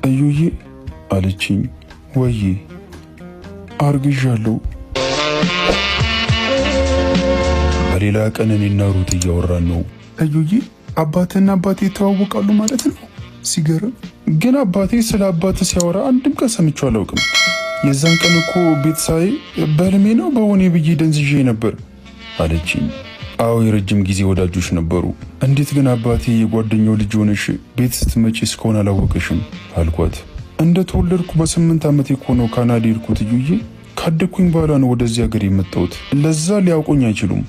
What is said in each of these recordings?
እዩዬ አለችኝ። ወዬ አርግዣለሁ። በሌላ ቀን እኔና ሩት እያወራን ነው። እዩዬ አባትና አባቴ ይተዋወቃሉ ማለት ነው? ሲገርም ግን አባቴ ስለ አባት ሲያወራ አንድም ቀን ሰምቼው አላውቅም። የዛን ቀን እኮ ቤት ሳይ በህልሜ ነው በሆኔ ብዬ ደንዝዤ ነበር አለችኝ። አዎ የረጅም ጊዜ ወዳጆች ነበሩ። እንዴት ግን አባቴ የጓደኛው ልጅ ሆነሽ ቤት ስትመጪ እስከሆነ አላወቀሽም? አልኳት። እንደ ተወለድኩ በ8 ዓመቴ እኮ ነው ካናዳ የሄድኩት እዩዬ። ካደግኩኝ በኋላ ነው ወደዚህ ሀገር የመጣሁት። ለዛ ሊያውቁኝ አይችሉም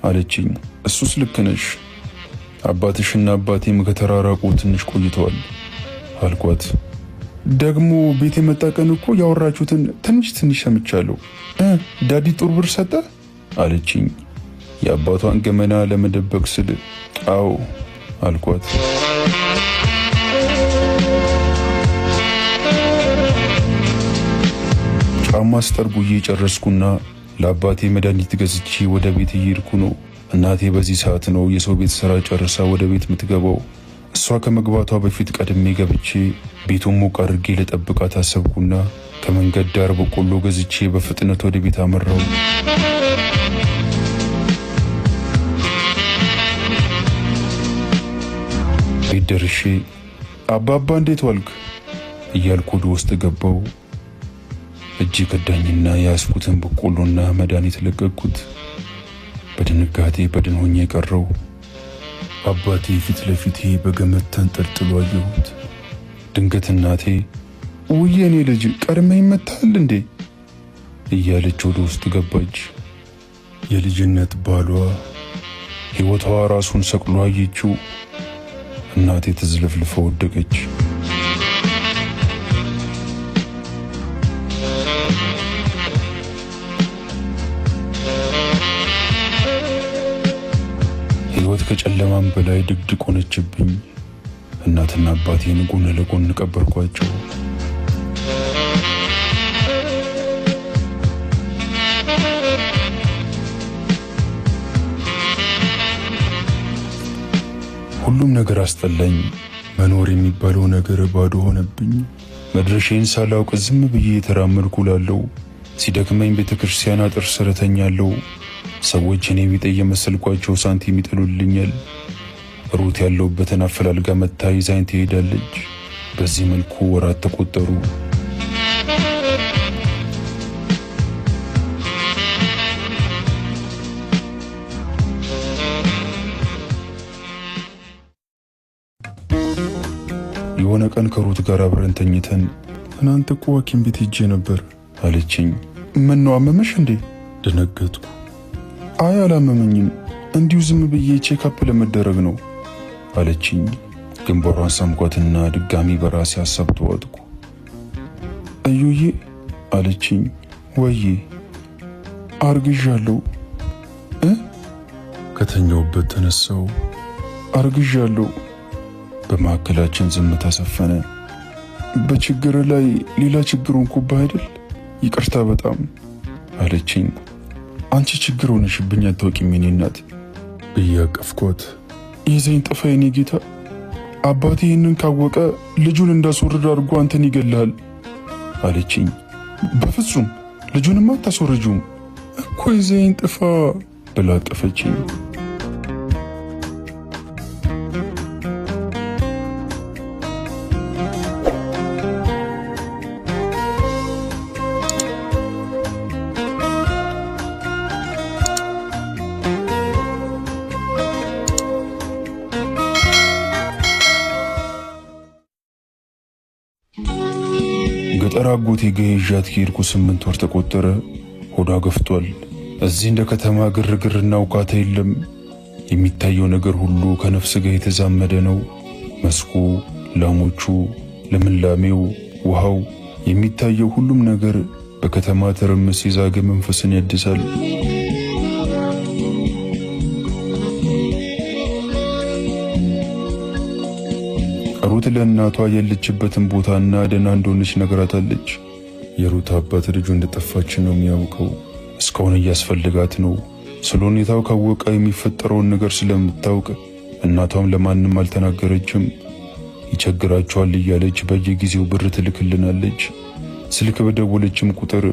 አለችኝ። እሱስ ልክ ነሽ፣ አባትሽና አባቴም ከተራራቁ ትንሽ ቆይተዋል አልኳት። ደግሞ ቤት የመጣ ቀን እኮ ያወራችሁትን ትንሽ ትንሽ ሰምቻለሁ። Daddy ጥሩ ብር ሰጠ አለችኝ። የአባቷን ገመና ለመደበቅ ስል አዎ አልኳት። ጫማ ስጠርጉዬ ጨረስኩና ለአባቴ መድኃኒት ገዝቼ ወደ ቤት እየሄድኩ ነው። እናቴ በዚህ ሰዓት ነው የሰው ቤት ስራ ጨርሳ ወደ ቤት የምትገባው። እሷ ከመግባቷ በፊት ቀድሜ ገብቼ ቤቱን ሞቅ አድርጌ ልጠብቃት አሰብኩና ከመንገድ ዳር በቆሎ ገዝቼ በፍጥነት ወደ ቤት አመራው። ቤት ደርሼ አባባ እንዴት ዋልክ እያልኩ ወደ ውስጥ ገባው። እጅ ከዳኝና የያዝኩትን በቆሎና መድኃኒት ለቀቅኩት። በድንጋጤ በድን ሆኜ ቀረው። አባቴ ፊት ለፊቴ በገመድ ተንጠልጥሎ አየሁት። ድንገት እናቴ ውይ የኔ ልጅ ቀድመህ ይመታል እንዴ እያለች ወደ ውስጥ ገባች። የልጅነት ባሏ ሕይወቷ ራሱን ሰቅሎ አየችው። እናቴ ተዝለፍልፋ ወደቀች። ሕይወት ከጨለማም በላይ ድቅድቅ ሆነችብኝ። እናትና አባቴን ጎን ለጎን ቀበርኳቸው። ሁሉም ነገር አስጠላኝ። መኖር የሚባለው ነገር ባዶ ሆነብኝ። መድረሻዬን ሳላውቅ ዝም ብዬ የተራመድኩ ላለው። ሲደክመኝ ቤተክርስቲያን አጥር ስር እተኛለሁ። ሰዎች እኔ ቢጤ እየመሰልኳቸው ሳንቲም ይጥሉልኛል። ሩት ያለሁበትን አፈላልጋ መታ ይዛኝ ትሄዳለች። በዚህ መልኩ ወራት ተቆጠሩ። የሆነ ቀን ከሩት ጋር አብረን ተኝተን ትናንት እኮ ሐኪም ቤት ሄጄ ነበር አለችኝ። ምን ነው አመመሽ እንዴ? ደነገጥኩ። አይ አላመመኝም፣ እንዲሁ ዝም ብዬ checkup ለመደረግ ነው አለችኝ። ግንባሯን ሳምኳትና ድጋሚ በራሴ ሀሳብ ተዋጥኩ። እዩዬ አለችኝ። ወዬ አርግዣለሁ። ከተኛሁበት ተነሳው። አርግዣለሁ። በመካከላችን ዝምታ ሰፈነ። በችግር ላይ ሌላ ችግር ሆንኩብህ አይደል? ይቅርታ በጣም አለችኝ። አንቺ ችግር ሆነሽብኝ አታውቂም የኔ እናት ብዬ አቀፍኳት። ይዘኝ ጥፋ የኔ ጌታ፣ አባቴ ይህንን ካወቀ ልጁን እንዳስወርድ አድርጎ አንተን ይገልሃል አለችኝ። በፍጹም ልጁንማ አታስወርጂውም እኮ ይዘኝ ጥፋ ብላ አቀፈችኝ። ገጠር አጎቴ ጋ ይዣት ከሄድኩ 8 ወር ተቆጠረ። ሆዷ ገፍቷል። እዚህ እንደ ከተማ ግርግርና ውካታ የለም። የሚታየው ነገር ሁሉ ከነፍስ ጋር የተዛመደ ነው። መስኩ፣ ላሞቹ፣ ልምላሜው፣ ውሃው፣ የሚታየው ሁሉም ነገር በከተማ ትርምስ የዛገ መንፈስን ያድሳል። ሩት ለእናቷ የለችበትን ቦታና ደህና እንደሆነች ነግራታለች። የሩት አባት ልጁ እንደጠፋች ነው የሚያውቀው። እስካሁን እያስፈልጋት ነው። ስለ ሁኔታው ካወቀ የሚፈጠረውን ነገር ስለምታውቅ እናቷም ለማንም አልተናገረችም። ይቸግራቸዋል እያለች በየጊዜው ብር ትልክልናለች። ስልክ በደወለችም ቁጥር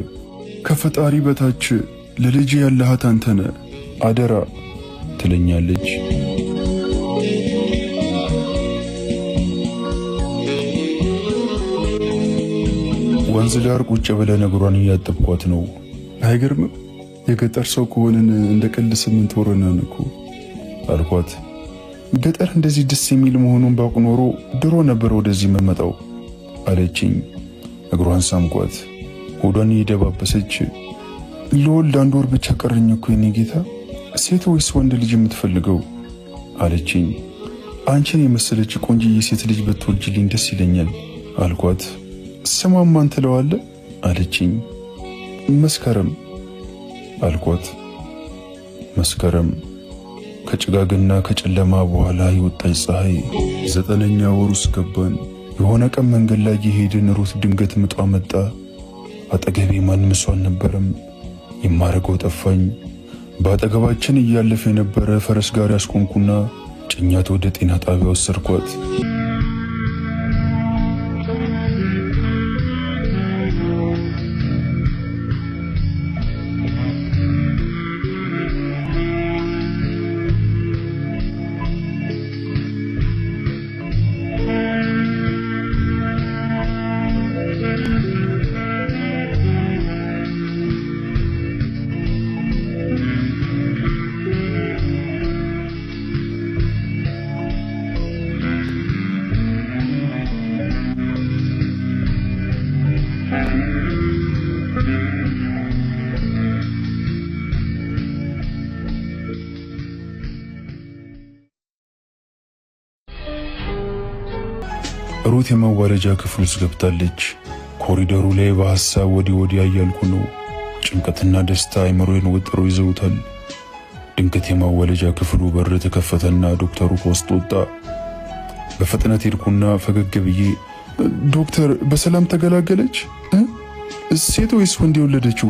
ከፈጣሪ በታች ለልጄ ያለሃት አንተ ነህ፣ አደራ ትለኛለች። ወንዝ ዳር ቁጭ ብለን እግሯን እያጠብኳት ነው። አይገርምም? የገጠር ሰው ከሆንን እንደ ቀልድ 8 ወር ሆነን እኮ አልኳት። ገጠር እንደዚህ ደስ የሚል መሆኑን ባውቅ ኖሮ ድሮ ነበር ወደዚህ የምመጣው አለችኝ። እግሯን ሳምኳት። ሆዷን እየደባበሰች ለወልድ 1 ወር ብቻ ቀረኝ እኮ የኔ ጌታ፣ ሴት ወይስ ወንድ ልጅ የምትፈልገው አለችኝ። አንቺን የመሰለች ቆንጅዬ ሴት ልጅ ብትወልጂልኝ ደስ ይለኛል አልኳት። ስሟን ማን ትለዋለህ አለችኝ። መስከረም አልኳት። መስከረም ከጭጋግና ከጨለማ በኋላ የወጣች ፀሐይ። 9ኛ ወር ውስጥ ገባን። የሆነ ቀን መንገድ ላይ የሄድን ሩት ድንገት ምጧ መጣ። አጠገቤ ማንም ሰው አልነበረም። የማረገው ጠፋኝ። በአጠገባችን እያለፈ የነበረ ፈረስ ጋር ያስቆምኩና ጭኛት ወደ ጤና ጣቢያ ወሰድኳት። ሩት የመዋለጃ ክፍል ውስጥ ገብታለች። ኮሪደሩ ላይ በሐሳብ ወዲህ ወዲያ እያልኩ ነው። ጭንቀትና ደስታ አይምሮዬን ወጥሮ ይዘውታል። ድንገት የማዋለጃ ክፍሉ በር ተከፈተና ዶክተሩ ከውስጥ ወጣ። በፍጥነት ሄድኩና ፈገግ ብዬ ዶክተር በሰላም ተገላገለች? ሴት ወይስ ወንድ የወለደችው?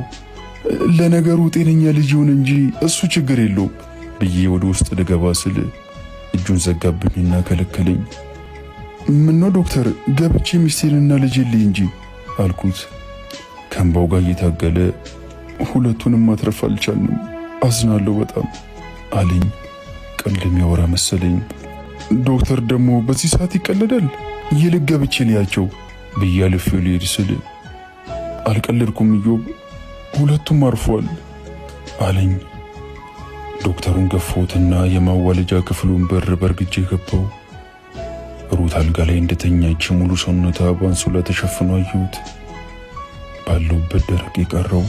ለነገሩ ጤነኛ ልጅ ይሁን እንጂ እሱ ችግር የለውም ብዬ ወደ ውስጥ ልገባ ስል እጁን ዘጋብኝና ከለከለኝ። ምነው ዶክተር ገብቼ ሚስቴንና ልጄን ልይ እንጂ አልኩት። ከእንባው ጋር እየታገለ ሁለቱንም ማትረፍ አልቻልንም፣ አዝናለሁ በጣም አለኝ። ቀልድ የሚያወራ መሰለኝ። ዶክተር ደግሞ በዚህ ሰዓት ይቀለዳል? ይልቅ ገብቼ ልያቸው ብዬ አልፌው ልሄድ ስል አልቀለድኩም ኢዮብ፣ ሁለቱም አርፏል አለኝ። ዶክተሩን ገፋሁትና የማዋለጃ ክፍሉን በር በርግጄ ገባሁ። ሩት አልጋ ላይ እንደተኛች ሙሉ ሰውነቷ በአንሶላ ተሸፍኖ አየሁት። ባለሁበት ደረቅ የቀረው።